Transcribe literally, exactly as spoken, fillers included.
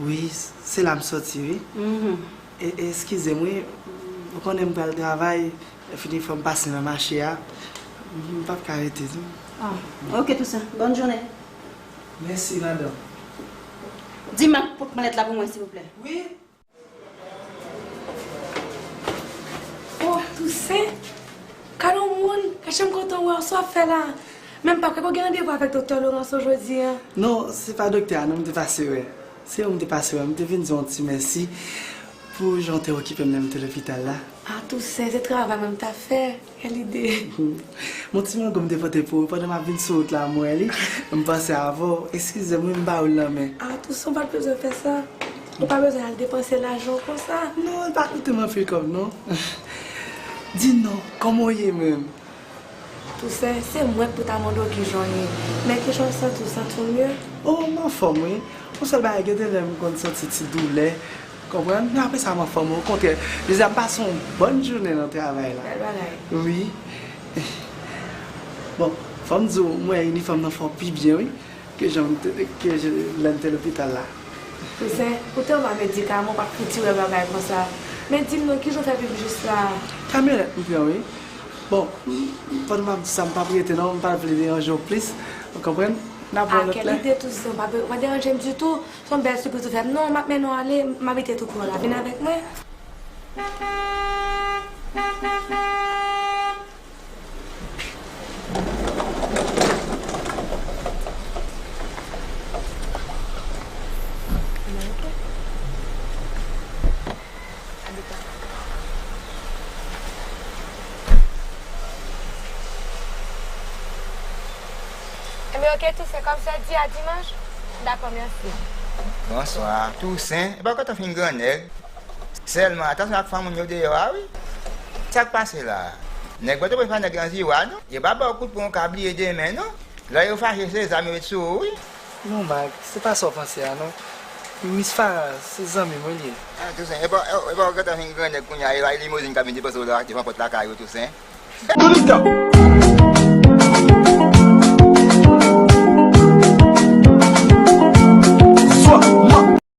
Wi, se la m soti, wi. Mhm. E, e, eskize m, wi. Ou konnen m pral travay, lè fini fò m pase nan mache a. M p ap ka rete, non. Ah, ok, Toussaint. Bòn jounen. Mèsi, madanm. Di Mak pot malèt la pou mwen, silvouplè. Wi. Oh, Toussaint! Gade yon moun, gade jan m kontan wè w, sa w ap fè la? Men m pa kwè ke w gen randevou avèk doktè Laurenceau jodi a. Non, se pa doktè a non m te pase wè. Se ou m te pase wè, m te vin di w yon ti mèsi pou jan w te okipe m lè m te lopital la. Ah, Toussaint, se travay mwen m t ap fè. Kèl ide! Yon ti mango m te pote pou ou pandan m ap vin sou wout la, m wè li. M panse avè w. Eskize m, wi, m ba ou l nan men. Ah, Toussaint, ou pa t bezwen fè sa. Ou pa bezwen al depanse lajan w konsa. Non, li pa koute m anpil kòb, non. Di non, kòman w ye menm? Toussaint, se mwen k pou ta mande w kijan w ye. Men kijan w santi w, santi w mye? Oh, m anfòm, wi. Yon sèl bagay, gen de lè m konn santi ti doulè. Konprann? Men apre sa, m anfòm, okontrè. Jodi a, m pase yon bòn jounen nan travay la. Bèl bagay. Wi. Bon, fò m di w, m wè inifòm nan fè w pi byen, wi. Ke jan m te, ke jan, lè m te lopital la. Toussaint, ou tèlman medikaman, ou pa t fouti wè bagay konsa. Men di m non, kijan w fè viv jis la? Kamyonèt m pran, wi. Bon, pandan m ap di sa, m p ap rete non, m pa vle deranje w plis. Ou konprann? N ap wè lòt lè. Ah, kèl ide, Toussaint, w pa, w pa deranje m ditou. Se yon bèl sipriz ou fè m. Non, m ap mennen w ale, m abite tou pre w la. Vin avèk mwen. Ebyen, ok, Toussaint, kòm sa di a dimanch, dakò, mèsi. Bonswa. Toussaint, epa w gentan fin grannèg? Sèlman, atansyon ak fanm moun yo deyò a, wi. Sa k pase la a? Nèg pa t ap fè nèg lan ziwa, non. Yo pa ba w kout pwen, ou ka bliye demen, non. Lè yo fache, se zam yo met sou ou, wi. Non, Mak, se pa sa w panse a, non. Miss Farah, se zanmi m, wi, li ye. Ah, Toussaint, epa, epa w gentan fin grannèg kounye a, e pa limozin k ap vin depoze w la, ak devan pòt lakay ou, Toussaint. Toniska!